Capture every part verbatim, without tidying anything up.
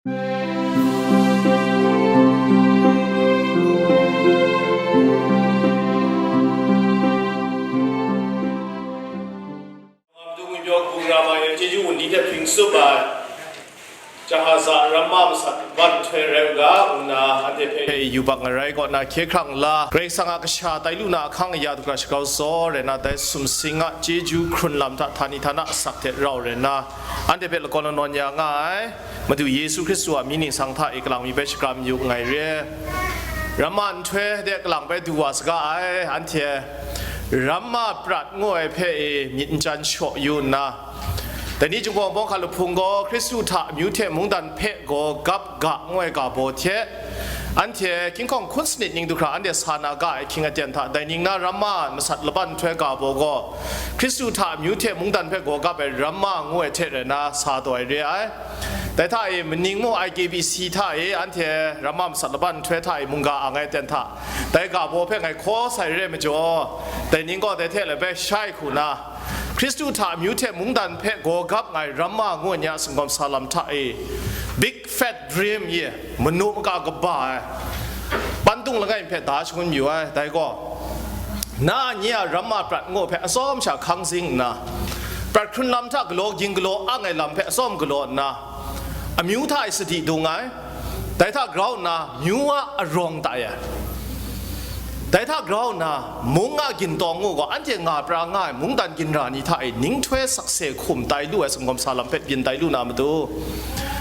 Madu ngwi pyaw hkungga ma e, chyeju wunli hte hpring tsup ai, Jahaza ramma masat ban nhtoi rai u ga, ngu nna anhte hpe yubak ngarai kaw na hkye hkrang la, Karai Kasang a kasha tai lu na ahkang aya du hkra shakau tsaw rai na, dai sumsing a chyeju hkrun lam hta htani htana asak hte rau rai nna, anhte hpe lakawn lanawn ya nga ai. Madu Yesu Hkristu a mying ningsang hta e kalang mi bai shakram yu nngai re. Ramma nhtoi de kalang bai du wa saga ai, anhte ramma prat ngu ai hpe e myit n chyan shaw yu nna, dai ni Jinghpaw Wunpawng hkalup hpung gaw Hkristu hta amyu hte mungdan hpe gaw gap ga ngu ai ga baw hte, anhte hkying hkawng hkun sanit ning du hkra anhte sa na ga ai ahkying aten hta, dai ning na ramma masat laban nhtoi ga baw gaw, Hkristu hta amyu hte mungdan hpe gaw gap ai ramma ngu ai hte rai nna sa taw ai re ai. Dai hta e maning mung I K B C hta e anhte ramma masat laban nhtoi hta e mungga ang ai aten hta, dai ga baw hpe ngai hkaw sai re ai majaw, dai ning gaw dai hte labai shai hku na, Hkristu hta amyu hte mungdan hpe gaw gap nga ai ramma ngu ai ni a singkawm sa lam hta e, big fat dream ye, manu maka kaba ai, pandung langai mi hpe da shangun mayu ai. Dai gaw, na nye a ramma prat ngu hpe atsawm sha hkang zing nna, prat hkrun lam hta galaw ging galaw ang ai lam hpe atsawm galaw nna, amyu hta e sadi dung ai, dai hta grau nna myu a arawng tai ai. Dai hta grau nna, mung a gintawng ngu gaw, anhte nga pra nga ai mungdan ginra ni hta e ninghtoi sakse hkum tai lu ai singkawm sa lam hpe byin tai lu na matu,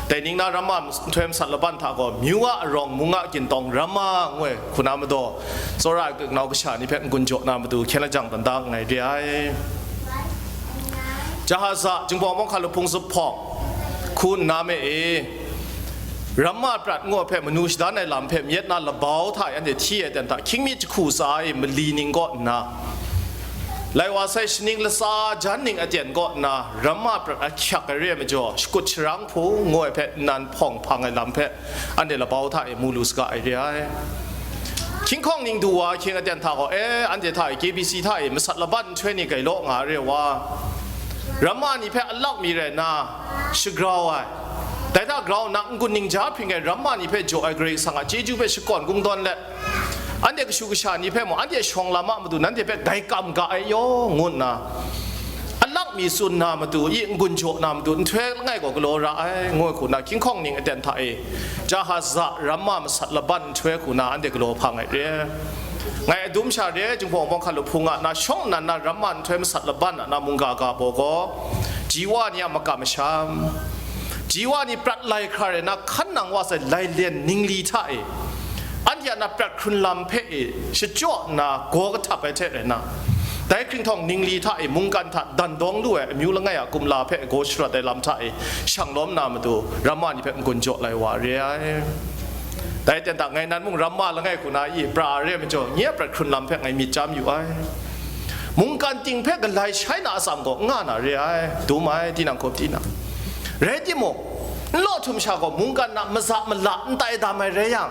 dai ning na ramma nhtoi masat laban hta gaw, myu a arawng mung a gintawng ramma ngu ai hku na madaw, tsawra ai kanau kasha ni hpe n-gun jaw na matu, hkyen lajang dan da nngai re ai. Jahaza, Jinghpaw Wunpawng hkalup hpung zuphpawng, hku nna me e, ramma prat ngu ai hpe manu shadan ai lam hpe myit na labau hta e anhte hti ai aten hta, hkying mi jahku tsa e mali ning kaw nna, lai wa sai shaning latsa jan ning aten kaw nna, ramma prat ahkyak ai re ai majaw, shakut sharang hpung ngu ai hpe nnan hpawng hpang ai lam hpe anhte labau hta e mu lu saga ai re ai. Hkying hkawng ning du wa ahkying aten hta gaw, e, anhte hta e K B C hta e masat laban nhtoi ni gai law nga ai re wa, ramma ni hpe alak mi rai nna, shagrau ai. Dai hta grau nna n-gun ningja hpring ai ramma ni hpe jaw ai Karai Kasang a chyeju hpe shakawn kungdawn let, anhte kashu kasha ni hpe mung, anhte shawng lam a matu nanhte hpe dai kam ga ai yaw, ngu nna, alak mi tsun na matu, i n-gun jaw na matu, nhtoi langai gaw galaw ra ai, ngu ai hku na, hkying hkawng ning aten hta e, Jahaza ramma masat laban nhtoi hku na, anhte galaw hpang ai re. Ngai adum sha re, Jinghpaw Wunpawng hkalup hpung a na shawng nnan na ramma nhtoi masat laban a na mungga ga baw gaw, ji wa ni a makam masham, ji wa ni prat lai hkra rai na hkan nang wa sai lailen ningli hta e, anhte a na prat hkrun lam hpe e shachyaw nna gaw kahtap ai hte rai na, dai hkringhtawng ningli hta e mungkan hta dan dawng lu ai amyu langai a kumla hpe gaw sharawt ai lam hta e shang lawm na matu, ramma ni hpe n-gun jaw lai wa re ai. Dai aten hta ngai nan mung ramma langai hku na i pra ai re ai majaw, nye a prat hkrun lam hpe ngai myit chyam yu ai. Mungkan ting hpe galai shai na atsam gaw n nga na re ai, dum ai, tinang hkum tinang. Rai timung, n law htum sha gaw mungkan na maza mala n tai dam ai rai yang,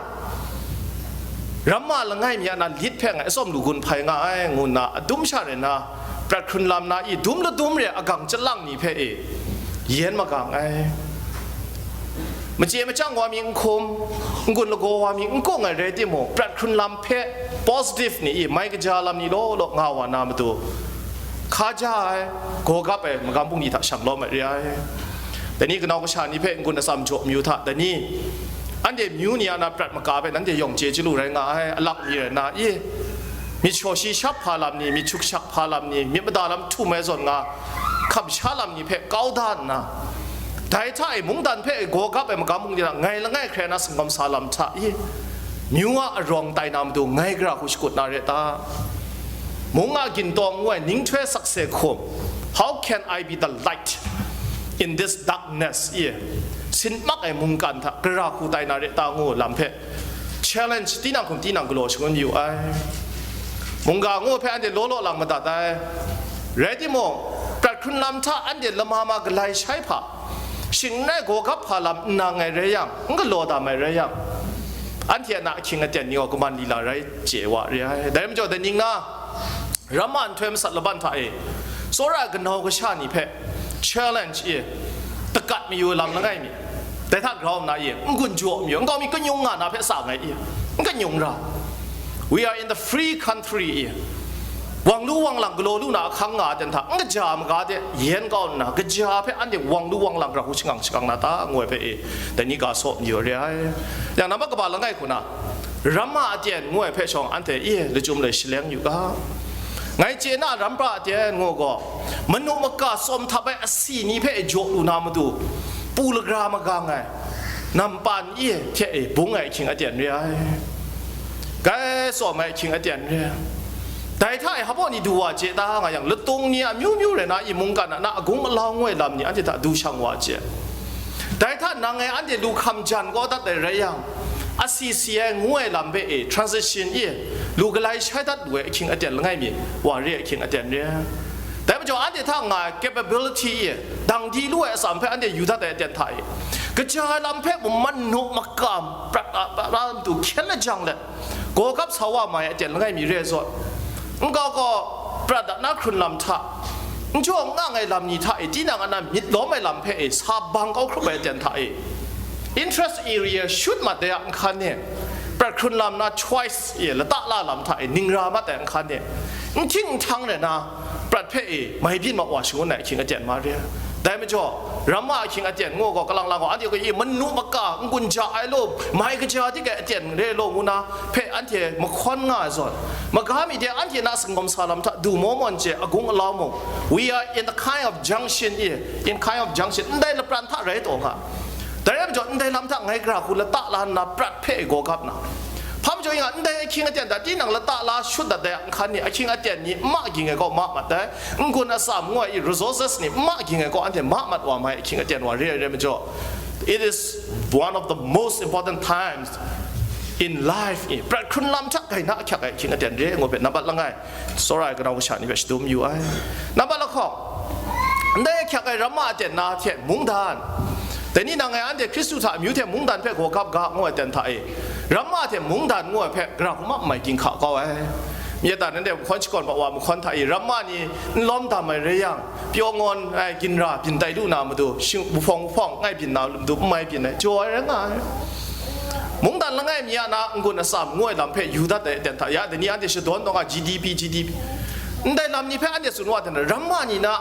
ramma langai mi a na lit hpe ngai atsawm lu gun hpai nga ai, ngu nna adum sha rai nna, prat hkrun lam na i dum ladum re agang chyalang ni hpe e yen magang ai. Machye machyang wa mi n hkum, n-gun lagaw wa mi n kung ai rai timung, prat hkrun lam hpe positive ni i mai kaja lam ni law law nga wa na matu, hka ja ai, gaw gap ai magam bungli hta shang lawm ai re ai. Dai ni kanau kasha ni hpe n-gun atsam jaw mayu hta, dai ni, anhte myu ni a na prat maka hpe nanhte yawng chye chyalu rai nga ai, alak mi rai nna, i, myit shaw shi shap hpa lam ni, myit shuk shak hpa lam ni, myit mada lam htum ai zawn nga, hkam sha lam ni hpe kau da nna, dai hta e mungdan hpe gaw gap ai magam bungli hta ngai langai hkrai na singkawm sa lam hta i, myu a arawng tai na matu ngai gara hku shakut na re ta? Mung a gintawng ngu ai ninghtoi sakse hkum, "How can I be the light in this darkness?" i, sin mak ai mungkan hta gara hku tai na re ta ngu lam hpe challenge tinang hkum tinang galaw shangun yu ai. Mungga ngu hpe anhte law law lang madat ai. Rai timung, prat hkrun lam hta anhte lama ma galai shai hpa, shing n rai gaw gap hpa lam n nang ai rai yang, n galaw dam ai rai yang, anhte a na ahkying aten ni gaw kaman lila rai chye wa re ai. Dai majaw, dai ning na, ramma nhtoi masat laban hta e, tsawra ai kanau kasha ni hpe challenge e, takat mayu lam langai mi, Dai hta grau nna i, n-gun jaw mi, nkau mi kanyung nga na hpe sa nngai i, n kanyung ra. We are in the free country i, wang lu wang lang galaw lu na ahkang nga ai hta, n kaja maga de yen kau nna, kaja hpe anhte wang lu wang lang grau hku shangang shangang na ta, ngu ai hpe i, dai ni ga saw mayu re ai. Yang nambat kaba langai hku na, ramma aten ngu ai hpe shawng anhte i lachyum lai shaleng yu ga. Ngai chye na, ramma aten ngu gaw, manu maka tsawm htap ai asi ni hpe jaw lu na matu, pu lagra magang ai, nampan i hte e bung ai ahkying aten re ai. Gai tsawm ai ahkying aten re ai. Dai hta e hpa ni du wa chye ta nga yang, latung ni amyu myu rai na i, mungkan a na agung alau ngu ai lam ni anhte hta du shang wa chye. Dai hta nang e anhte lu hkam jan kau dat ai rai yang, asi si ai ngu ai lam hpe e transition i, lu galai shai dat lu ai ahkying aten langai mi, wa re ai ahkying aten re ai. Dai majaw anhte hta nga ai capability i, dang di lu ai atsam hpe anhte yu dat ai aten hta e, kaja ai lam hpe mung manu makam prat a, prat a matu hkyen lajang let, gawgap sa wa mai ai aten langai mi re ai zawn, nkau gaw prat a na hkrun lam hta, n jaw n ngang ai lam ni hta e, tinang a na myit lawm ai lam hpe e, sa bang kau hkrup ai aten hta e, interest area shut mat de a nhkan e, prat hkrun lam na choice e, lata la lam hta e, ning ra mat ai nhkan e, n hkying n htang rai na, prat hpe e, mai byin mat wa shangun ai ahkying aten ma re ai. Dai majaw, ramma ahkying aten ngu gaw, kalang lang gaw, anhte gaw i, manu maka, n-gun ja ai law, mai kaja dik ai aten re law, ngu na hpe anhte mahkawn nga ai zawn, maga mi de anhte na singawm sa lam hta du maw mawn chye, agung alau mung, we are in the kind of junction i, in kind of junction, ndai lapran hta rai taw nga. Dai rai majaw, ndai lam hta ngai gara hku lata la nna prat hpe e gawgap na, hpa majaw nga, ndai ahkying aten hta tinang lata la shut dat ai a nhkan ni, ahkying aten ni n ma ging ai kaw ma mat ai, n-gun atsam ngu ai i, resources ni n ma ging ai kaw anhte ma mat wa mai ahkying aten wa re ai rai majaw, it is one of the most important times in life i, prat hkrun lam hta gai na ahkyak ai ahkying aten re ngu hpe nambat langai, tsawra ai kanau kasha ni hpe shadum yu ai. Nambat lahkawng, ndai ahkyak ai ramma aten na hte mungdan, dai ni nang ngai anhte Hkristu hta amyu hte mungdan hpe gawgap ga ngu ai aten hta e, ramma hte mungdan ngu ai hpe gara hku ma mai ginhka kau ai. Myit ta, nanhte mahkawn shakawn wa mahkawn hta e, ramma ni n lawm dam ai rai yang, pyaw ngawn ai ginra byin tai lu na matu, shing-, wuhpawng wuhpawng ngai byin na matu, n mai byin ai, jaw ai rai nga ai. Mungdan langai mi a na n-gun atsam ngu ai lam hpe yu dat ai aten hta, ya, dai ni anhte shadawn taw nga, G D P, G D P, ndai lam ni hpe anhte tsun wa dan ai, ramma ni na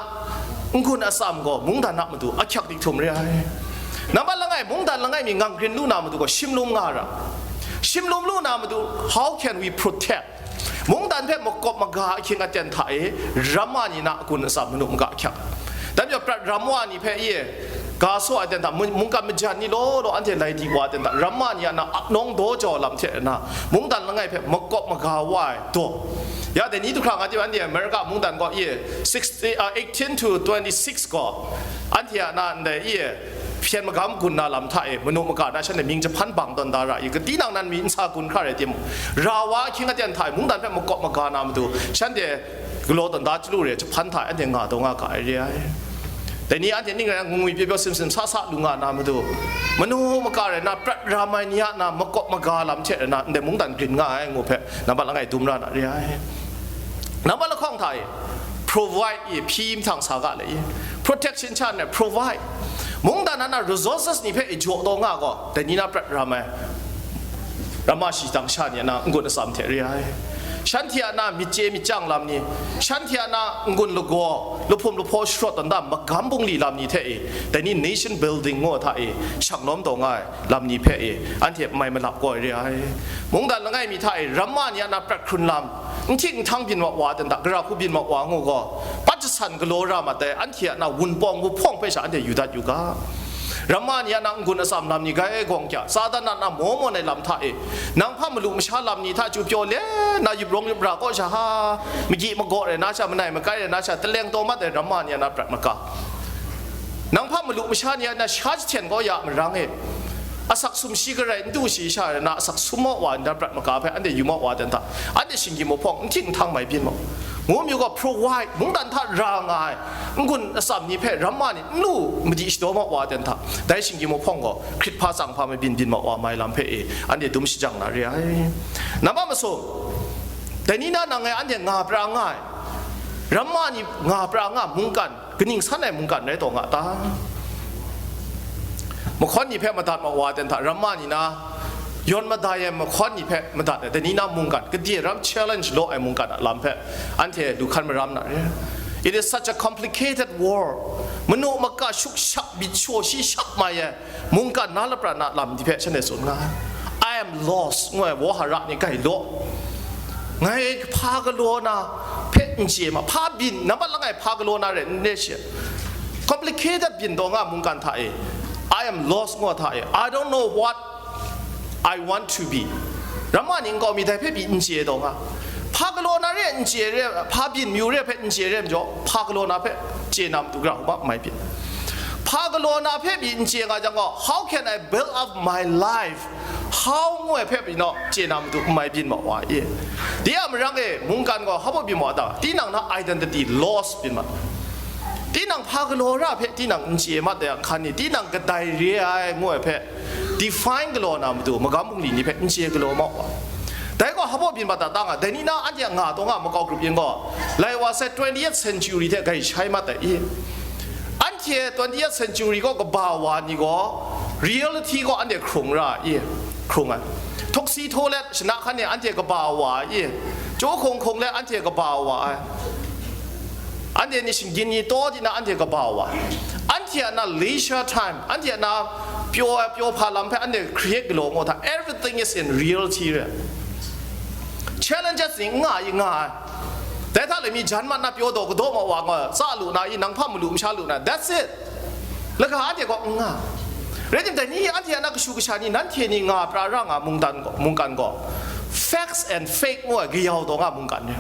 n-gun atsam gaw mungdan a matu ahkyak dik htum re ai. Nambat langai, mungdan langai mi ngang grin lu na matu gaw shimlum nga ra. Shimlum lu na matu, how can we protect? Mungdan hpe makawp maga ahkying aten hta e, ramma ni na a-gun atsam manu maga ahkyak. Dai majaw prat ramma ni hpe e, ga saw aten hta, mung-, mungkan majan ni law law anhte lai di wa aten hta, ramma ni a na apnawng daw jau lam hte na, mungdan langai hpe makawp maga wa ai daw. Ya, dai ni du hkra nga di, anhte America mungdan gaw e, sixty, uh, eighteen to twenty-six gaw, anhte a na ndai e, hpyen magam gun na lam hta e, manu maga na shanhte mying jahpan bang tawn da ra i, katinang nan mi n sa gun hkra rai timung, ra wa ahkying aten hta e, mungdan hpe makawp maga na matu, shanhte galaw tawn da chyalu re, jahpan hta e anhte nga taw nga ga ai re ai. Dai ni anhte ning rai nna, ngwi pyaw pyaw sim sim sa sa lu nga na matu, manu maga rai na, prat ram ai ni a na makawp maga lam hte rai na, ndai mungdan grin nga ai ngu hpe, nambat langai dum ra na re ai. Nambat lahkawng hta e, provide e, hpyi mahtang sa ga le i, protection sha nna provide. Mungdan a na resources ni hpe e jaw taw nga gaw, dai ni na prat ram ai, ramma shadang sha ni a na n-gun atsam hte re ai. Shanhte a na myit chye myit chyang lam ni, shanhte a na n-gun lagaw, lahpum lahpaw sharawt tawn da magam bungli lam ni hte e, dai ni nation building ngu hta e, shang lawm taw nga ai lam ni hpe e, anhte mai malap kau ai re ai. Mungdan langai mi hta e, ramma ni a na prat hkrun lam, n hkying n htang byin wa wa dan hta, gara hku byin wa wa ngu gaw, pat jasan galaw ra mat ai, anhte a na wunpawng wuhpawng hpe sha anhte yu dat yu ga. Ramma ni a na n-gun atsam lam ni grai gawng kya, Satan a na maw mawn ai lam hta e, nang hpa malu masha lam ni hta chyu pyaw le, na yup rawng yup ra kaw sha ha, magyi magaw rai na sha, manai makai rai na sha, taleng taw mat ai ramma ni a na prat maga. Nang hpa malu masha ni a na sha jahten kau ya marang e, asak sumshi garai n du shi sha rai na, asak sum maw wa nda prat maga hpe anhte yu maw wa dan hta, anhte shinggyim mahpawng n hting n htang mai byin maw? Ngu myu gaw provide, mungdan hta ra nga ai n-gun atsam ni hpe ramma ni n lu madi shadaw maw wa dan hta, dai shinggyim mahpawng gaw hkrit hpa tsang hpa mabyin byin maw wa mai lam hpe e, anhte dum shajang na re ai. Nambat masum, dai ni na nang e anhte nga pra nga ai, ramma ni nga pra nga mungkan, kaning san ai mungkan rai taw nga ta? Mahkawn ni hpe madat ma wa ten hta, ramma ni na yawn madai ai mahkawn ni hpe madat ai, dai ni na mungkan, gade ram challenge law ai mungkan a lam hpe anhte lu hkan maram na re. It is such a complicated world. Manu maka shuk shap, myit shaw shi shap mai ai mungkan na lapran na lam di hpe shanhte tsun nga ai. I am lost, ngu ai wawhara ni gai law. Ngai hpa galaw na hpe n chye ma, hpa byin, nambat langai hpa galaw na re n re she. Complicated byin taw nga mungkan hta e. I am lost, ngu hta e. I don't know what I want to be. Ramma ni nkau mi dai hpe pyi n chye taw nga. Hpa galaw na re n chye re, hpa byin myu re hpe n chye re majaw, hpa galaw na hpe chye na matu gara hkrup mai byin. Hpa galaw na hpe pyi n chye nga jang gaw, how can I build up my life? How ngu ai hpe pyi naw chye na matu n mai byin ma wa e. Dai a marang e, mungkan gaw hpa baw byin ma wa ta? Tinang na identity loss byin ma. Tinang hpa galaw ra hpe tinang n chye mat ai a hkan ni, tinang kadai re ai ngu ai hpe define galaw na matu, magam bungli ni hpe n chye galaw ma wa. Dai gaw hpa baw byin ma ta ta nga, dai ni na anhte a nga taw nga makau grup yin gaw, lai wa sai twentieth century hte gai shai mat ai i. Anhte twentieth century gaw kaba wa ni gaw, reality gaw anhte hkrung ra i, hkrung ai. Htaksi htaw let shana hkan e anhte kaba wa i, chyaw hkung hkung let anhte kaba wa ai. Anhte ni shinggyim ni taw di na anhte kaba wa ai. Anhte a na leisure time, anhte a na pyaw ai, pyaw hpa lam hpe anhte create galaw ngu hta, everything is in reality re. Challenges ni n nga i nga ai. Dai hta le mi jan mat na pyaw daw kadaw ma wa nga, tsa lu na i, nang hpa malu masha lu na, that's it. Laga anhte gaw n nga. Rai tim, dai ni anhte a na kashu kasha ni, nanhte ni nga pra ra nga mungdan gaw, mungkan gaw, facts and fake ngu ai gayau taw nga mungkan ni.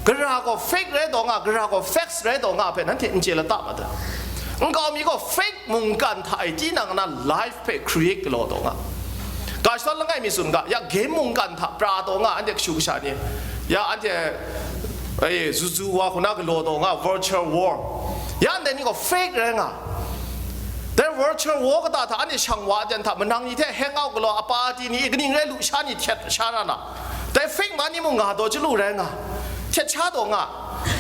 Gara gaw fake rai taw nga, gara gaw facts rai taw nga hpe nanhte n chye lata mat ai. Nkau mi gaw fake mungkan hta e tinang na life hpe create galaw taw nga. Ga shadawn langai mi tsun ga, ya game mungkan hta pra taw nga, anhte kashu kasha ni, ya anhte, e, zuzu wa hkuna galaw taw nga, virtual war. Ya ndai ni gaw fake rai nga. Dai virtual war kata hta anhte shang wa aten hta, manang ni hte hang out galaw, a party ni, kaning rai lu sha ni htet sha ra na. Dai fake money mung nga taw chyalu rai nga, htet sha taw nga.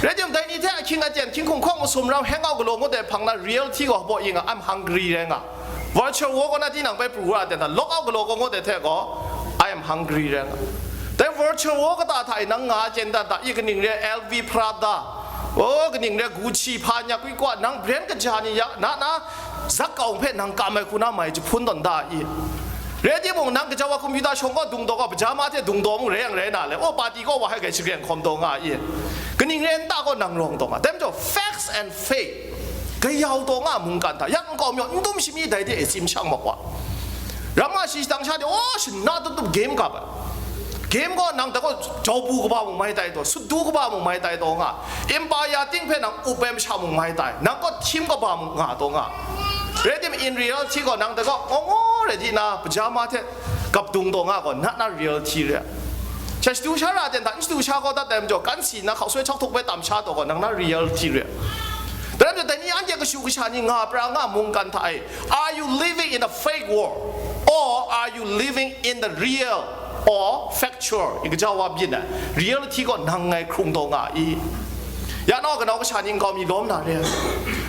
Rai tim, dai ni hte ahkying aten, hkying hkungkawng masum ram hang out galaw ngut ai hpang na, reality gaw hpaw i nga, I'm hungry rai nga. Virtual war kaw na tinang bai pru wa ai ten hta, log out galaw kaw ngut ai hte gaw, I am hungry rai nga. Dai virtual war kata hta e nang nga ai ten hta, i kaning re, L V Prada, o, kaning re, Gucci hpa nya, kwikwa, nang brand kaja ni ya, na, na, zakau hpe nang kam ai hku na mai jahpun tawn da i. Rai timung, nang gaja wa computer shawng kaw dung taw gaw, pajama hte dung taw mung rai yang rai na le, o, party kaw wa hai gai shagreng hkawm taw nga i. Kaning re nta kaw nang rawng taw nga. Dai majaw, facts and fake. Gayau taw nga mungkan hta, yak nkau mayaw, n dum shami dai de e tsim shang mak wa. Ram nga shi shadang sha de, o, shana tup tup game gap ai. Game gaw nang dai gaw jau bu kaba mung mai tai taw, sut du kaba mung mai tai taw nga. Empire ting hpe nang up ai masha mung mai tai, nang gaw htim kaba mung nga taw nga. Rai tim, in reality gaw nang dai gaw ngaw ngaw rai di na, pajama hte gap dung taw nga gaw, not na reality re. Sha shadu sha ra ten hta, n shadu sha kau dat ai majaw, kan si na hkau soi chak htuk bai tam sha taw gaw, nang na reality re. Dai rai majaw, dai ni anhte kashu kasha ni nga pra nga mungkan hta e, are you living in a fake world? Or are you living in the real or factual? I kaja wa byin ai, reality gaw nang ngai hkrung taw nga i? Ya nau, kanau kasha ni nkau mi lawm na re.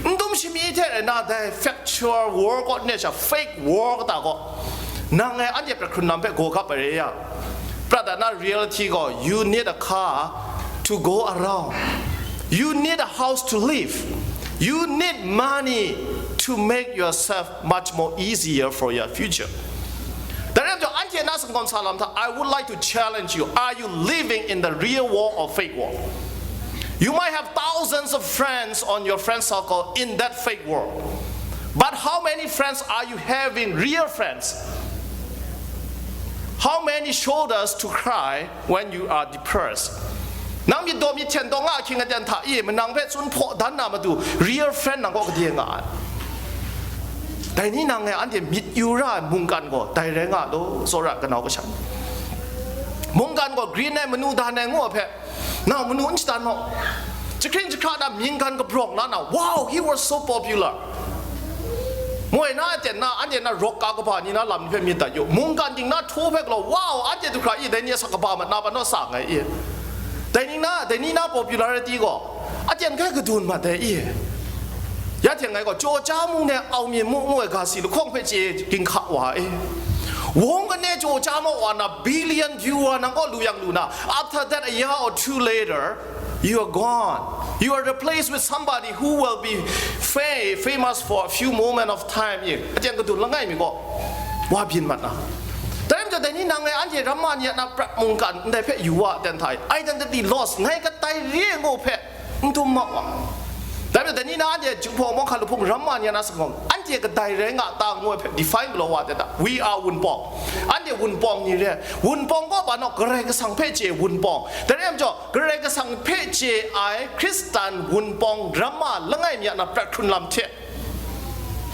N dum shami hte rai na, dai factual world kaw n re sha, fake world kata gaw nang ngai anhte prat hkrun lam hpe gaw gap ai re ya. Prat ai na reality gaw, you need a car to go around. You need a house to live. You need money to make yourself much more easier for your future. Dai rai majaw, anhte na singkawm sa lam hta, I would like to challenge you. Are you living in the real world or fake world? You might have thousands of friends on your friend circle in that fake world. But how many friends are you having, real friends? How many shoulders to cry when you are depressed? Nang myit daw myit hten taw nga ahkying aten hta i, manang hpe tsun hpaw dan na matu, real friend nang kaw gade nga ai? Dai ni nang e anhte myit yu ra ai mungkan gaw dai rai nga law, tsawra ai kanau kasha. Mungkan gaw grin ai, manu dan ai ngu ai hpe, nau manu n shadan maw? Jahkring jahkra na minggan kabrawng la na, "Wow, he was so popular." Moi na aten na, anhte na rock ka kaba ni na lam ni hpe myit dat yu. Mungkan ting na htaw hpe galaw, "Wow, anhte du hkra i, dai ni asak kaba mat na, pa naw sa nngai i." Dai ni na, dai ni na popularity gaw aten hkai kadun mat ai i. Ya hte ngai gaw, chyaw chya mung ne aumyin mu ngu ai ga si lahkawng hpe chye ginhka wa e. Wong kane chyaw chya maw wa na, billion viewer nang kaw lu yang lu na, after that, a year or two later, you are gone. You are replaced with somebody who will be fa- famous for a few moment of time. Ye, aten kadun langai mi gaw, wa byin mat na. Dai majaw, dai ni nang ngai anhte ramma ni a na prat mungkan ndai hpe yu wa, ten hta e, identity loss, ngai kadai re ai ngu hpe n dum ma wa. Dai majaw, dai ni na anhte Jinghpaw Mawhka Luhpung ramma ni a na sanggam, anhte kadai rai nga ta ngu ai hpe define galaw wa, ten hta, we are Wunpawng. Anhte Wunpawng ni re, Wunpawng gaw pa naw, Karai Kasang hpe chye Wunpawng. Dai rai majaw, Karai Kasang hpe chye ai Hkristan Wunpawng ramma langai mi a na prat hkrun lam hte,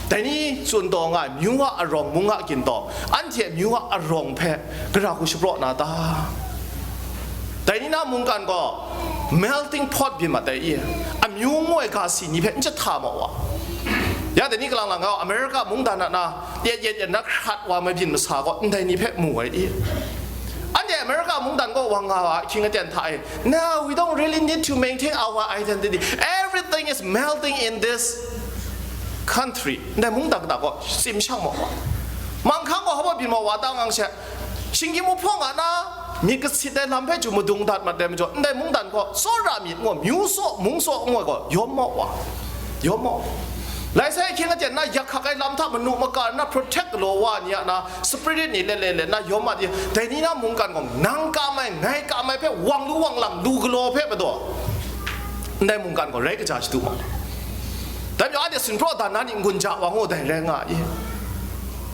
dai ni tsun taw nga ai, myu a arawng, mung a gin taw, anhte myu a arawng hpe gara hku shapraw na ta? Dai ni na mungkan gaw melting pot byin mat ai i? Amyu ngu ai ga si ni hpe n jahta ma wa. Ya dai ni kalang lang gaw, America mungdan a na yet yet yet na hkrat wa mabyin masa gaw, ndai ni hpe mu ai i? Anhte America mungdan kaw wa nga wa ahkying aten hta e, "No, we don't really need to maintain our identity. Everything is melting in this country." Ndai mungdan kata gaw tsim shang ma wa. Manghkang gaw hpa byin ma wa ta ngang she, shinggyim wuhpawng a na myit kasit ai lam hpe chyu madung dat mat ai majaw, ndai mungdan gaw tsawra myit ngu, myu saw, mung saw ngu ai gaw yawm ma wa. Yawm ma wa. Lai sai ahkying aten na yak hkak ai lam hta manu maka na protect galaw wa ni a na spirit ni le le le na yawm ma di, dai ni na mungkan gaw nang kam ai, ngai kam ai hpe wang lu wang lam lu galaw hpe padaw, ndai mungkan gaw rai kaja shadu ma. Dai majaw anhte sinpraw dan na ni n-gun ja wa ngu dai rai nga i?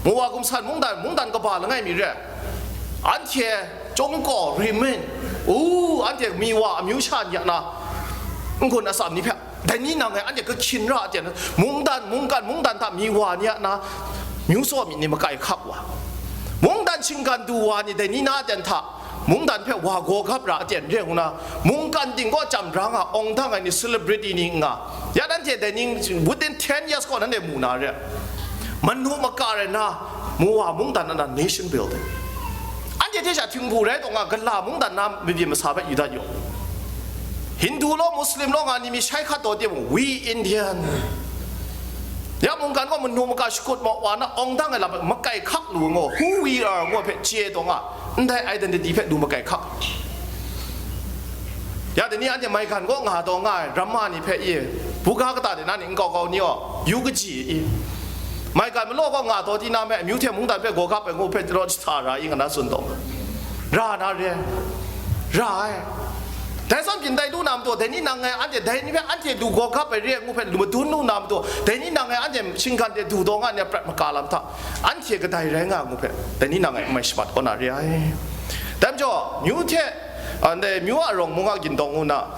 Mu wa gumsan mungdan, mungdan kaba langai mi re, anhte chyawm kaw rimin, u, anhte mi wa amyu sha ni a na n-gun atsam ni hpe, dai ni nang e anhte kahkyin ra aten, mungdan, mungkan, mungdan hta mi wa ni a na myu saw myit ni makai hkap wa, mungdan shinggan du wa ni dai ni na aten hta mungdan hpe wa gaw gap ra aten re ngu na, mungkan ting kaw chyam ra nga, awng dang ai ni, celebrity ni nga, ya nanhte dai ning within ten years kaw nanhte mu na re, manu maka rai na, mu wa mungdan na nation building. Anhte hte sha htingbu rai taw nga, gala mungdan na mabyin masa hpe yu dat yaw. Hindu law, Muslim law nga ni mi shai hkat taw timung, we Indian. Ya mungkan gaw manu maka shakut ma wa na, awng dang ai lam hpe makai hkak lu ngu, who we are ngu hpe chye taw nga, ndai identity hpe lu makai hkak. Ya dai ni anhte maigan kaw nga taw nga ai, ramma ni hpe i, buga kata de na ni nkau kau ni aw, yu kaji i, maigan malaw kaw nga taw ti na me, amyu hte mungdan hpe gaw gap ai ngu hpe raw jahta ra i, nga na tsun taw, ra na re ai, ra ai. Dai zawn byin tai lu na matu, dai ni nang ngai anhte, dai ni hpe anhte lu gaw gap ai re ai ngu hpe lu madun lu na matu, dai ni nang ngai anhte shinggan de du taw nga ni a prat maka lam hta, anhte kadai rai nga ai ngu hpe, dai ni nang ngai n mai shamat kaw na re ai. Dai majaw, myu hte, a, ndai myu a arawng mung a gin taw ngu na,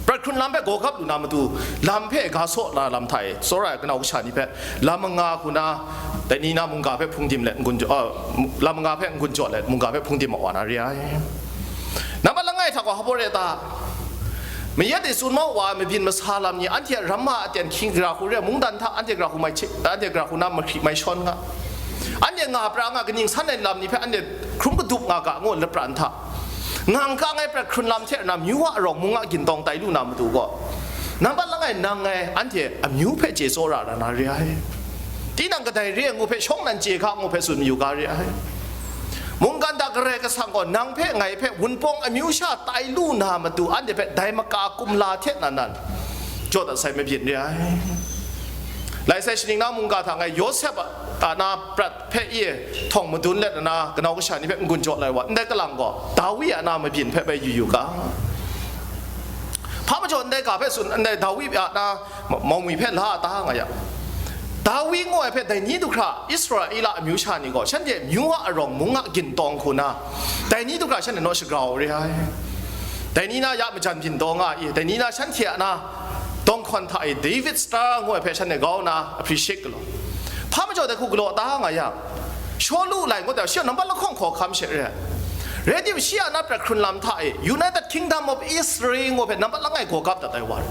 prat hkrun lam hpe gaw gap lu na matu, lam hpe ga saw na lam hta e, tsawra ai kanau kasha ni hpe, lam manga hku na, dai ni na mungga hpe hpung dim let n-gun jaw, a, lam manga hpe n-gun jaw let, mungga hpe hpung dim ma wa na re ai. Nambat langai hta gaw hpa re ta? Mayat e tsun ma wa ai mabyin masa lam ni, anhte a ramma aten hkying gara hku re, mungdan hta anhte gara hku mai hte, anhte gara hku na mahkri mai shawn nga, anhte nga pra nga, kaning san ai lam ni hpe anhte hkrum kadup nga ga ngu lapran hta, ngang kang ai prat hkrun lam hte na myu a arawng mung a gin taw tai lu na matu gaw, nambat langai nang ngai anhte amyu hpe chye tsawra ra na re ai. Tinang kadai re ai ngu hpe shawng nan chye hka ngu hpe tsun mayu ga re ai. Mungkan hta Karai Kasang gaw nang hpe ngai hpe Wunpawng amyu sha tai lu na matu, anhte hpe dai maka kumla hte nan nan jaw dat sai mabyin re ai. Lai sai shaning na mungga hta ngai Yawsep a na prat hpe i htawng madun let na, kanau kasha ni hpe n-gun jaw lai wa, ndai kalang gaw Dawi a na mabyin hpe bai yu yu ga. Hpa majaw ndai ga hpe tsun, ndai Dawi a na ma-, maumwi hpe la a ta nga yang, Dawi ngu ai hpe dai ni du hkra Israela amyu sha ni gaw, shanhte myu a arawng mung a gin taw hku na, dai ni du hkra shanhte naw shagrau re ai. Dai ni na ya majan byin taw nga i, dai ni na shanhte a na dawng hkawn hta e David Star ngu ai hpe shanhte grau na appreciate galaw. Hpa majaw dai hku galaw ta nga yang, Shawlu lai ngut ai, shi a nambat lahkawng hkawhkam she re ai. Rai tim, shi a na prat hkrun lam hta e United Kingdom of Israel ngu hpe nambat langai gaw gap dat ai wa rai.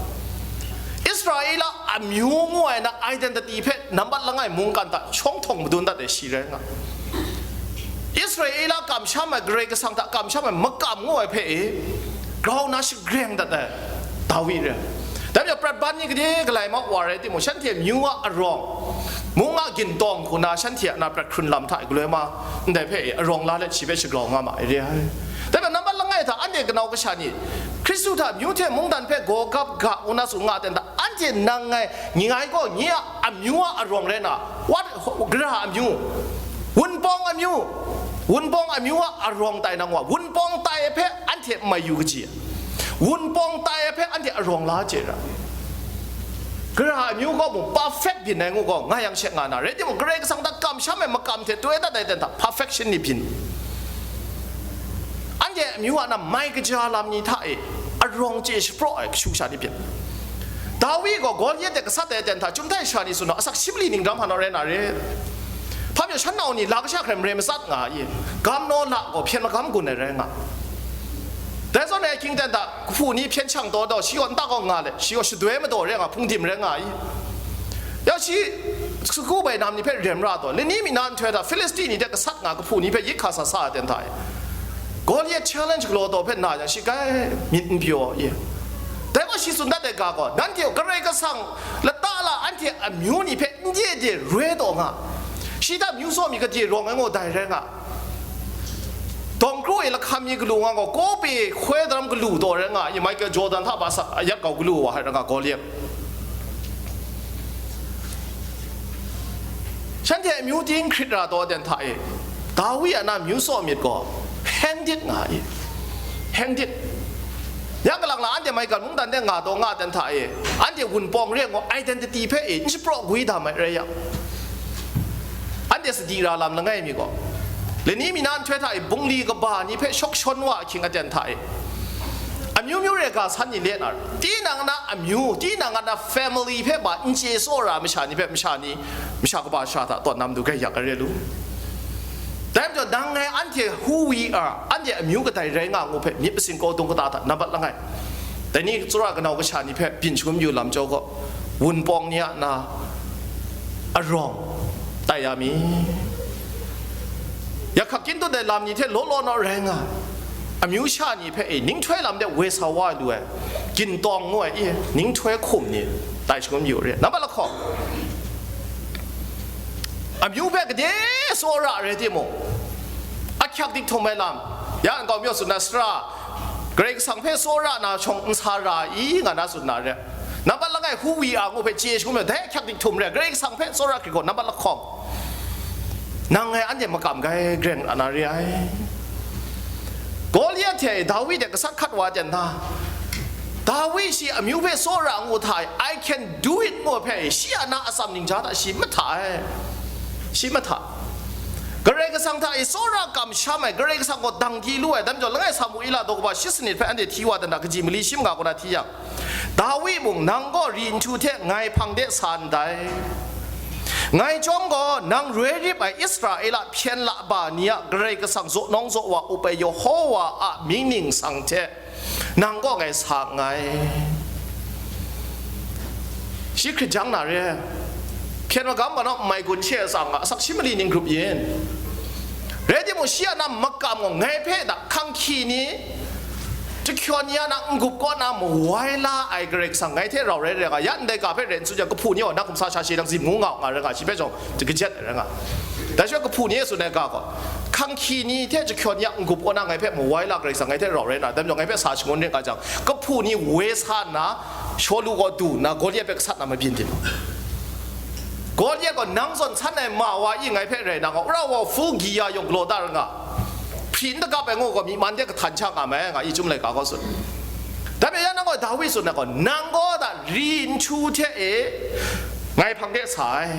Israela amyu ngu ai na identity hpe nambat langai mungkan hta shawng htawng madun dat ai shi rai nga. Israela kamsham ai, Karai Kasang hta kamsham ai makam ngu ai hpe e grau na shagreng dat ai Dawi rai. Dai majaw prat ban ni gade galai mau wa rai timung, shanhte amyu a arawng, mung a gintawng hku na shanhte a na prat hkrun lam hta e galoi ma, ndai hpe e arawng la let shi hpe shagrau nga ma ai re ai. Dai majaw nambat langai hta anhte kanau kasha ni, Hkristu hta amyu hte mungdan hpe gaw gap ga ngu na tsun nga ten hta, anhte nang ngai, ngai gaw nye a amyu a arawng rai na, what, gara amyu, wunpawng amyu, wunpawng amyu a arawng tai na ngu a, wunpawng tai ai hpe anhte n mai yu kaji? Wunpawng tai ai hpe anhte arawng la chye ra. Gara amyu gaw mung perfect byin ai ngu gaw, nga yang she nga na, rai timung, Karai Kasang hta kamsham ai makam hte toi dat ai ten hta perfection ni byin. Anhte amyu a na mai kaja lam ni hta e arawng chye shapraw ai kashu sha ni byin. Dawi gaw Goliat de gasat ai ten hta, chyum htai sha ni tsun nau, asak shi mali ning ram hpa naw rai na re. Hpa majaw shan nau ni la kasha hkrai mare matsat nga i, gam naw la gaw hpyen magam gun ai rai nga. Dai zawn e ahkying ten hta, kahpu ni hpyen shang taw taw, shi gaw nta kaw nga let, shi gaw shadoi madaw rai nga, hpungdim rai nga i. Ya shi, sagu bai nam ni hpe rem ra taw, lani mi na nhtoi hta Hpilisti ni hte gasat nga kahpu ni hpe yik hka sa sa ai ten hta e, Goliat challenge galaw taw hpe na yang, shi grai myit n pyaw i. Dai gaw shi tsun dat ai ga gaw, nanhte gaw Karai Kasang lata la anhte amyu ni hpe n de de roi taw nga, shi hta amyu tsaw mi gade rawng ai ngaw dai rai nga. Dawng kru e lahkam mi galu nga gaw, kope hkoi daram galu taw rai nga, i Michael Jordan hta ba sa ayat kau galu wa hai rai nga, Goliat. Shanhte amyu ting hkrit ra taw den hta e, Dawi a na myu tsaw myit gaw, heng dit nga i, heng dit. Ya galang la anhte maigan mungdan de nga taw nga ten hta e, anhte wunpawng re ngu identity hpe e n shapraw gwi da mai rai yang, anhte sadi ra lam langai mi gaw, lani mi na nhtoi hta e bungli kaba ni hpe shawk shawn wa ahkying aten hta e, amyu myu re ga san ni le na, tinang na amyu, tinang na family hpe ba n chye tsaw ra masha ni hpe masha ni, masha kaba sha hta tawn na matu grai yak ai re lu. Dai majaw, nang ngai anhte who we are, anhte amyu kadai rai nga ngu hpe myit masin kawdung kata hta nambat langai. Dai ni tsawra kanau kasha ni hpe byin shangun yu lam chyawm gaw, wunpawng ni a na arawng tai ya mi. Yakhak kyin tut ai lam ni hte law law naw rai nga, amyu sha ni hpe e, ninghtoi lam de woi sa wa lu ai, gintawng ngu ai e, ninghtoi hkum ni tai shangun yu re. Nambat lahkawng, amyu hpe gade tsawra rai timung, ahkyak dik htum ai lam, ya nkau mi tsun na sara, Karai Kasang hpe tsawra na shawng n sa ra i, nga na tsun na re. Nambat langai who we are ngu hpe chye shangun ai, dai ahkyak dik htum re, Karai Kasang hpe tsawra hkrit gaw nambat lahkawng, nang ngai anhte makam gai greng ana re ai. Goliat hte Dawi de gasat hkat wa ten na, Dawi shi amyu hpe tsawra ngu hta e, "I can do it," ngu hpe shi a na atsam ningja hta shi mahta ai, shi mahta. Karai Kasang hta e tsawra kamsham ai, Karai Kasang gaw dang di lu ai, dai majaw langai Samuila daw kaba shi sanit hpe anhte hti wa dan hta kaji mali shi manga kaw na hti yang, Dawi mung, "Nang gaw ri nhtu hte ngai hpang de sa ndai. Ngai chyawm gaw, nang roi rip ai Israela hpyen laba ni a Karai Kasang zaw nawng zaw wa up ai Yehova a mying ningsang hte nang gaw ngai sa nngai." Shi hkrit jang na re, hpyen magam ga naw n mai gun she a tsang a, asak shi mali ning grup yin. Rai timung, shi a na makam gaw ngai hpe da hkanghki ni, jahkyawn ya na n-gup kaw na mawai la ai Karai Kasang ngai hte rau rai rai nga, ya ndai ga hpe rai n tsun jang, kahpu ni gaw na hkum sa sha shi nang zim ngu nga u nga rai nga, shi hpe jawng kajet ai rai nga. Dai shaloi kahpu ni e tsun ai ga gaw, hkanghki ni hte jahkyawn ya n-gup kaw na ngai hpe mawai la Karai Kasang ngai hte rau rai na, dai majaw ngai hpe sa shangun ring nga jang, kahpu ni woi sa nna, Shawlu gaw du nna Goliat hpe gasat na mabyin tim. Goliat gaw nang zawn san ai ma wa i ngai hpe rai na nga, wora wa full giya yawng galaw da ra nga, hpri n dagap ai ngu gaw myi man de kahtan sha nga mai nga i, Chyum laika gaw tsun. Dai hpe ya nang gaw Dawi tsun ai gaw, nang gaw da ri nhtu hte e ngai hpang de sa ai.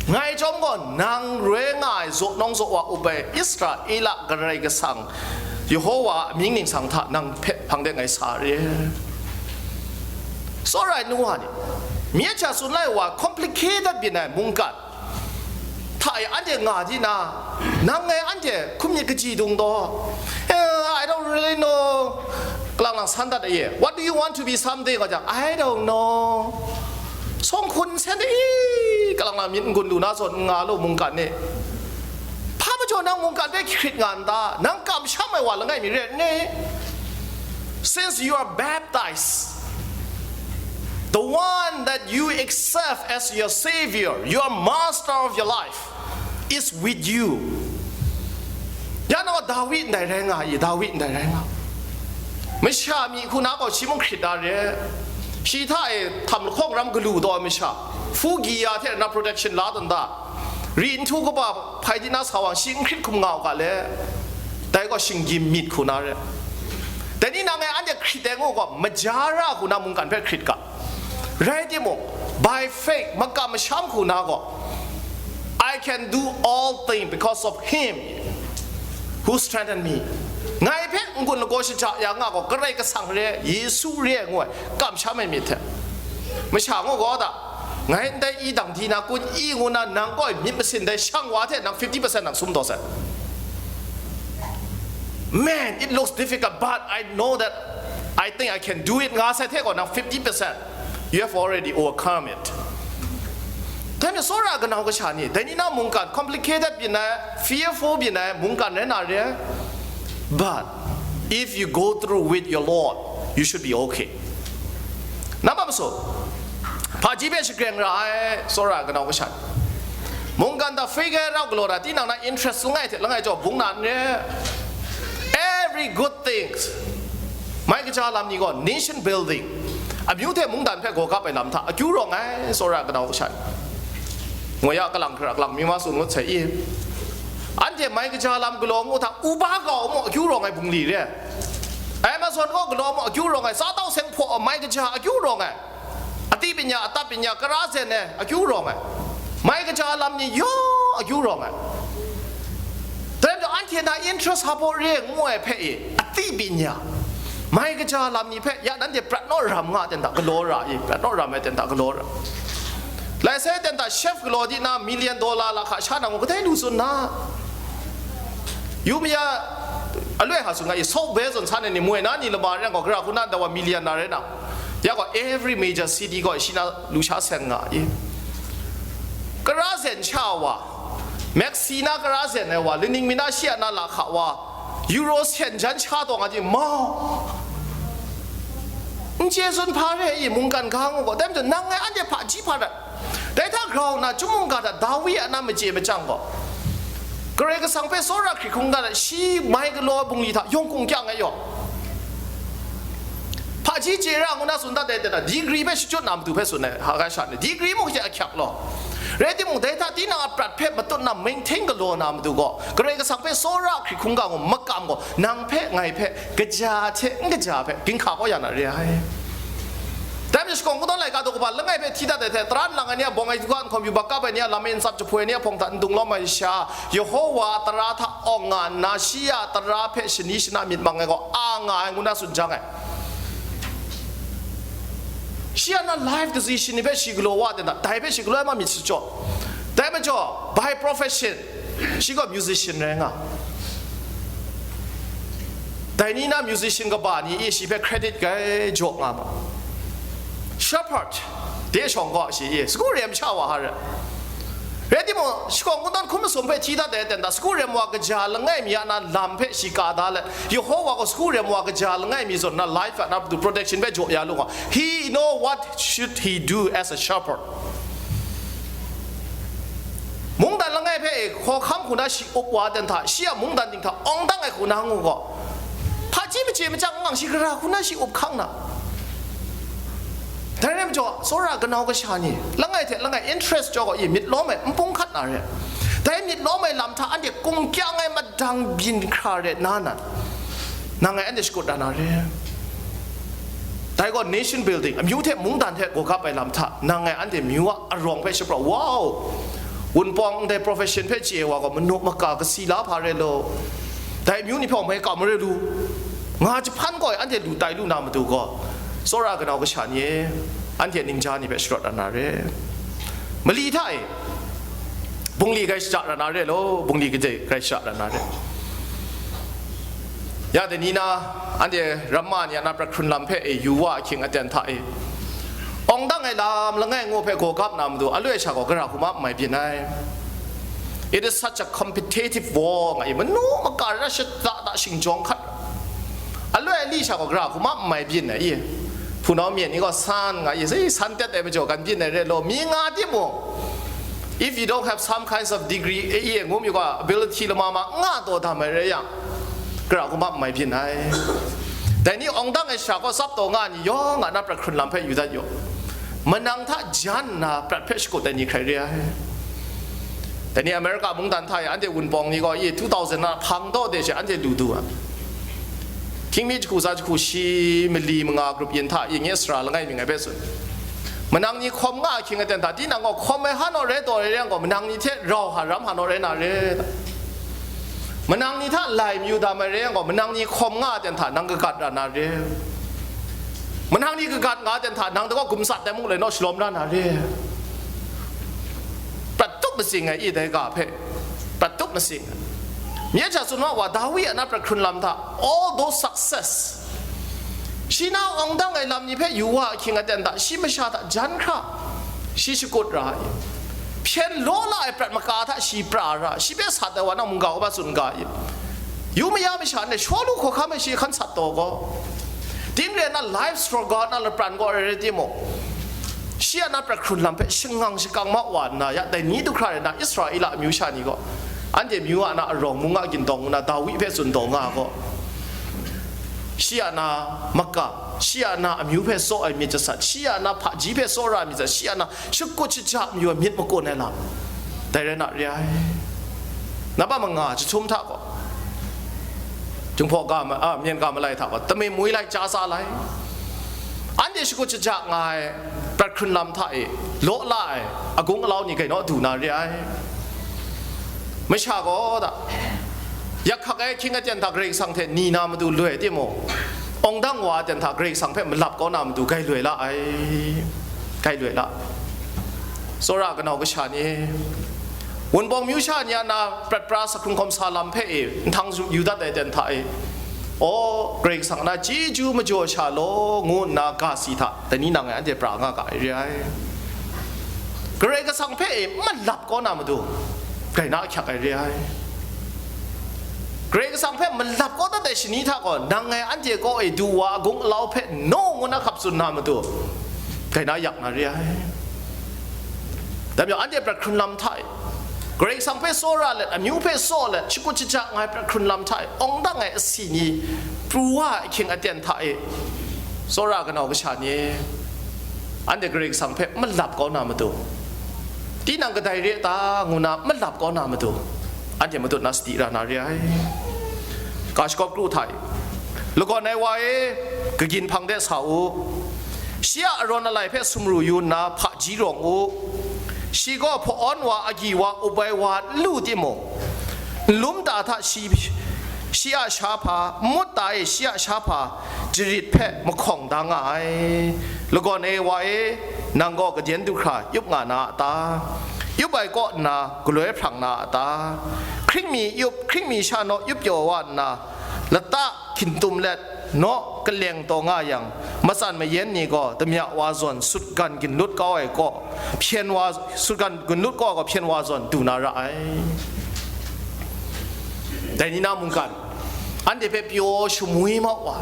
Ngai chyawm gaw nang roi nga ai zaw nawng zaw wa up ai Israela Karai Kasang Yehova a mying ningsang hta nang hpe hpang de ngai sa re. Tsawra ai nu wa ni, mye hta tsun lai wa, complicated byin ai mungkan hta e anhte nga di na, nang ngai anhte hkum myit kaji dung taw, "Eh, I don't really know," kalang lang san dat ai e. "What do you want to be someday?" nga jang, "I don't know." Sawng hkun nsen de i, kalang lang myit n-gun lu na zawn n nga lu mungkan ni. Hpa majaw nang mungkan hpe hkrit nga n ta? Nang kamsham ai wa langai mi re n ni? Since you are baptized, The one that you accept as your savior, your master of your life, is with you. Ya nang Dawi ndai rai nga i, Dawi ndai rai nga. Masha myi hku na gaw shi mung hkrit da re. Shi hta e htam lahkawng ram galu taw ai masha, hpu gi ya hte na protection la tawn da. Ri nhtu kaba hpai di na sa wang shi n hkrit hkum nga u ga le. Dai gaw shinggyim myit hku na re. Dai ni nang e anhte hkrit ai ngu gaw, maja ra hku na mungkan hpe hkrit ga. Rai timung, by faith, makam masham hku na gaw, "I can do all things because of him who strengthened me." Ngai hpe n-gun lagaw shaja ya nga gaw, Karai Kasang re, Yesu re ai ngu ai, kamsham ai myit hte. Masha ngu gaw da, ngai ndai i dang di na kun i ngu na nang gaw myit masin dai shang wa hte nang fifty percent nang sum taw sai. "Man, it looks difficult, but I know that I think I can do it," nga sai hte gaw nang fifty percent, you have already overcome it. Dai majaw tsawra ai kanau kasha ni, dai ni na mungkan, complicated byin ai, fearful byin ai mungkan rai na re ai. But if you go through with your Lord, you should be okay. Namma masu, hpaji hpe shagreng ra ai tsawra ai kanau kasha ni, mungkan hta free ga rau galaw na, tinang na interest langai hte langai jaw bung na n re. Every good things, mai kaja lam ni gaw nation building, amyu hte mungdan hpe gaw kap ai lam hta akyu rawng ai tsawra ai kanau kasha ni, ngoi a kalang hkra kalang mi ma tsun ngut sai i. Anhte mai kaja lam galaw ngu hta uba kau mu akyu rawng ai bungli re. Amazon gaw galaw mu akyu rawng ai, sa tau seng hpaw mai kaja akyu rawng ai, ati pinya, atat pinya, kara zen ai akyu rawng ai, mai kaja lam ni yawng akyu rawng ai. Dai majaw anhte na interest hpa re ngu ai hpe e, ati pinya, mai kaja lam ni hpe ya nanhte prat naw ram nga ten hta galaw ra i, prat naw ram ai ten hta galaw ra. Lai sai ten hta chef galaw di na million dollar lahka sha na ngu kadai lu tsun na. Yu maya aloi ha tsun nga i, South Bay zawn san ai ni moi na ni lama rai yang gaw, gara hku na dawa million na rai na. Ya gaw every major city gaw shi na lusha seng nga i. Kara zen sha wa, Maxi na kara zen ai wa, laning mi na shi a na lahka wa, euro sen jan sha taw nga di ma. N chye tsun hpa re i, mungkan ga ngu gaw, dai majaw nang ngai anhte hpaji hpa rat. Dai hta grau nna, chyum mungga hta Dawi a na machye machyang gaw, Karai Kasang hpe tsawra hkrit hkungga ai shi mai galaw ai bungli hta yawng kung kyang ai yaw. Hpaji chye ra ngu na tsun dat ai ten na, degree hpe shachyut na matu hpe tsun ai, Hagai sha ni, degree mung hte ahkyak law. Rai timung, dai hta tinang a prat hpe matut na maintain galaw na matu gaw, Karai Kasang hpe tsawra hkrit hkungga ngu makam gaw, nang hpe, ngai hpe, kaja hte n kaja hpe ginhka kau ya na re ai. Dai majaw shakawn kungdawn laika daw kaba langai hpe hti dat ai hte, tara nlang ai ni a bawng ai hkam hkawm yu bak kap ai ni a lam e n tsap jahpoi ai ni a hpawng hta n dung lawm ai sha, Yehowa a tara hta awng nga nna, shi a tara hpe shani shana myit mang ai gaw a nga ai ngu na tsun jang ai. Shi a na life decision ni hpe shi galaw wa ten hta, dai hpe shi galaw ai ma myit shachyaw. Dai majaw, by profession, shi gaw musician rai nga. Dai ni na musician kaba ni e shi hpe credit gai jaw nga ma. Shepherd, de shawng gaw shi e sagu rem sha wa ha re. Rai timung, shakawn kungdawn hkun masum hpe hti dat ai ten hta, sagu rem wa kaja langai mi a na lam hpe shi ka da let, Yehowa gaw sagu rem wa kaja langai mi zawn na life a na matu protection hpe jaw ya lu nga. He know what should he do as a shepherd. Mungdan langai hpe e hkawhkam hku na shi up wa ten hta, shi a mungdan ding hta awng dang ai hku na ngu gaw, hpaji machye machyang n gang shi gara hku na shi up hkang na. Dai rai majaw, tsawra kanau kasha ni, langai hte langai interest jaw gaw i myit lawm ai n pung hkat na re. Dai myit lawm ai lam hta anhte kungkyang ai madang byin hkra re na nan, nang ngai anhte shakut da na re. Dai gaw nation building, amyu hte mungdan hte gaw gap ai lam hta, nang ngai anhte myu a arawng hpe shapraw, wow! Wunpawng ndai profession hpe chye ai wa gaw manu maka kasi la hpa re law, dai amyu ni hpe awng mai kau marai lu, nga jahpan gaw anhte lu tai lu na matu gaw, tsawra kanau kasha ni e, anhte ningja ni hpe sharawt ra na re. Mali hta e, bungli grai shaja ra na re law, bungli gade grai shaja ra na re. Ya dai ni na, anhte ramma ni a na prat hkrun lam hpe e yu wa ahkying aten hta e, awng dang ai lam langai ngu hpe gaw gap na matu, aloi sha gaw gara hku ma n mai byin ai. It is such a competitive war, nga i, manu maka ra shata da shingjawng hkat. Aloi ali sha gaw gara hku ma n mai byin ai i. Hpunau myen ni gaw san nga i, sai san tet ai majaw kan byin ai re law, mi nga timung, if you don't have some kinds of degree, e, e, ngu mi gaw ability lama ma nga taw dam ai re yang, kara kumap mai byin ai. Dai ni awng dang ai sha gaw tsap taw nga ni yawng a na prat hkrun lam hpe yu dat yaw. Manang hta jan nna prat hpe shakut ai ni hkrai re ai. Dai ni America mungdan hta e anhte wunpawng ni gaw, i two thousand na hpang taw de she anhte lu du ai. Hkying mi jahku tsa jahku shi mali manga grup yin hta i nge sara langai mi ngai hpe tsun. Manang ni hkawm nga ahkying aten hta, tinang gaw hkawm ai hpa naw rai taw rai yang gaw, manang ni hte rau hpa ram hpa naw rai na re. Manang ni hta lai mayu dam ai rai yang gaw, manang ni hkawm nga aten hta nang kagat ra na re. Manang ni kagat nga aten hta nang dagaw gumsat ai mung lai naw shalawm ra na re. Prat tup matsing ai i dai ga hpe. Prat tup matsing ai. Mye hta tsun wa wa, Dawi a na prat hkrun lam hta, all those success, shi na awng dang ai lam ni hpe yu wa ahkying aten hta, shi masha hta jan hkra, shi shakut ra ai. Hpyen law la ai prat maka hta shi pra ra, shi hpe sat ai wa na mungga uba tsun ga i. Yu maya masha ndai Shawlu hkawhkam e shi hkan sat taw gaw, ting re na life struggle na lapran gaw rai rai timung, shi a na prat hkrun lam hpe shangang shakang ma wa nna, ya dai ni du hkra rai na Israela amyu sha ni gaw, anhte amyu a na arawng mung a gindawng ngu na Dawi hpe tsun taw nga gaw, shi a na makam, shi a na amyu hpe tsaw ai myit jasat, shi a na hpaji hpe tsawra ai myit jasat, shi a na shakut shaja mayu ai myit makun ai lam, dai rai na re ai. Namba manga jahtum hta gaw, Jinghpaw ga ma, a, Myen ga malai hta gaw, Tamim Woi lai, Chya Sa lai, anhte shakut shaja nga ai prat hkrun lam hta e law la ai agung alau ni gainaw du na re ai. Masha gaw da, yak hkak ai ahkying aten hta Karai Kasang hte ni na matu loi timung, awng dang wa aten hta Karai Kasang hpe malap kau na matu gai loi la ai, gai loi la. Tsawra kanau kasha ni, wunpawng myu sha ni a na prat pra sa hkrung hkawm sa lam hpe e nhtang yu dat ai aten hta e, aw, Karai Kasang na chyeju majaw sha law, ngu nna ga si hta, dai ni nang e anhte pra nga ga ai re ai. Karai Kasang hpe e malap kau na matu, grai na ahkyak ai re ai. Karai Kasang hpe malap kau dat ai shani hta gaw, nang ngai anhte kaw e du wa agung alau hpe naw ngu na hkap tsun na matu, grai na yak na re ai. Dai majaw, anhte prat hkrun lam hta e, Karai Kasang hpe tsawra let, amyu hpe tsaw let, shakut shaja nga ai prat hkrun lam hta e, awng dang ai asi ni pru wa ai ahkying aten hta e, tsawra kanau kasha ni, anhte Karai Kasang hpe malap kau na matu, tinang kadai re ta ngu na malap kau na matu, anhte matut na sadi ra na re ai. Ga shagawp kru hta e, lagawn ai wa e, kagyin hpang de sa u, shi a arawn alai hpe sumru yu nna hpaji rawng u, shi gaw hpa-awn wa, agyi wa, up ai wa n lu timung, nlum ta hta shi, shi a sha hpa, nmut ta e shi a sha hpa, jarit hpe mahkawng da nga ai. Lagawn ai wa e, nang gaw kadyen du hkra yup nga na a ta? Yup ai kaw nna galoi hprang na a ta? Hkring mi yup, hkring mi sha naw yup pyaw wa nna, lata hkintum let naw kaleng taw nga yang, matsan mayan ni gaw damya wa zawn sutgan ginlut kau ai kaw, hpyen wa, sutgan ginlut kau ai gaw hpyen wa zawn du na ra ai. Dai ni na mungkan, anhte hpe pyaw shamwi mau wa,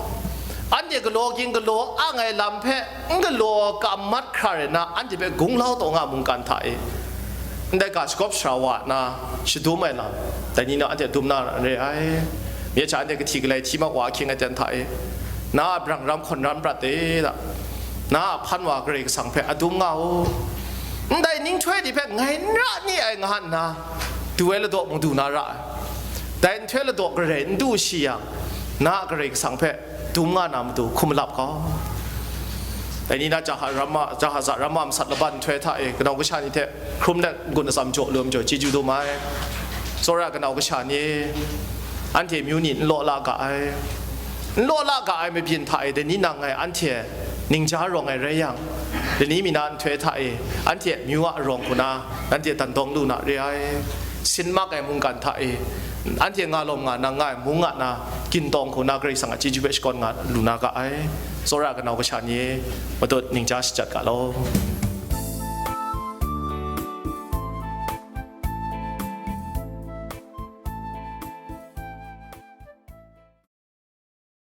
anhte galaw ging galaw ang ai lam hpe n galaw kam mat hkra rai na, anhte hpe gunglau taw nga mungkan hta e, ndai ga shagawp sara wa na shadum ai lam, dai ni na anhte dum na re ai. Mye hta anhte kahti galai hti mak wa ahkying aten hta e, na a brang ram hkawn ram prat de da, na a hpan wa Karai Kasang hpe adum nga u. Ndai ninghtoi ni hpe ngai n ra ni ai nga nna, du ai ladaw mung du na ra ai. Dai nhtoi ladaw garai n du shi yang, na a Karai Kasang hpe dum nga na matu hkum malap kau. Dai ni na jaha ramma, jahaza ramma masat laban nhtoi hta e, kanau kasha ni hte hkrum let n-gun atsam jaw lum jaw chyeju dum ai. Tsawra kanau kasha ni, anhte amyu ni n law la ga ai. N law la ga ai mabyin hta e, dai ni nang ngai anhte ningja rawng ai rai yang, dai ni mi na nhtoi hta e, anhte amyu a arawng hku na, nanhte dan dawng lu na re ai. Sin mak ai mungkan hta e, anhte nga lawm nga nang nga ai mung nga na, gin tawng hku na Karai Kasang a chyeju hpe shakawn nga lu na ga ai. Tsawra kanau kasha ni, matut ningja shajat ga law.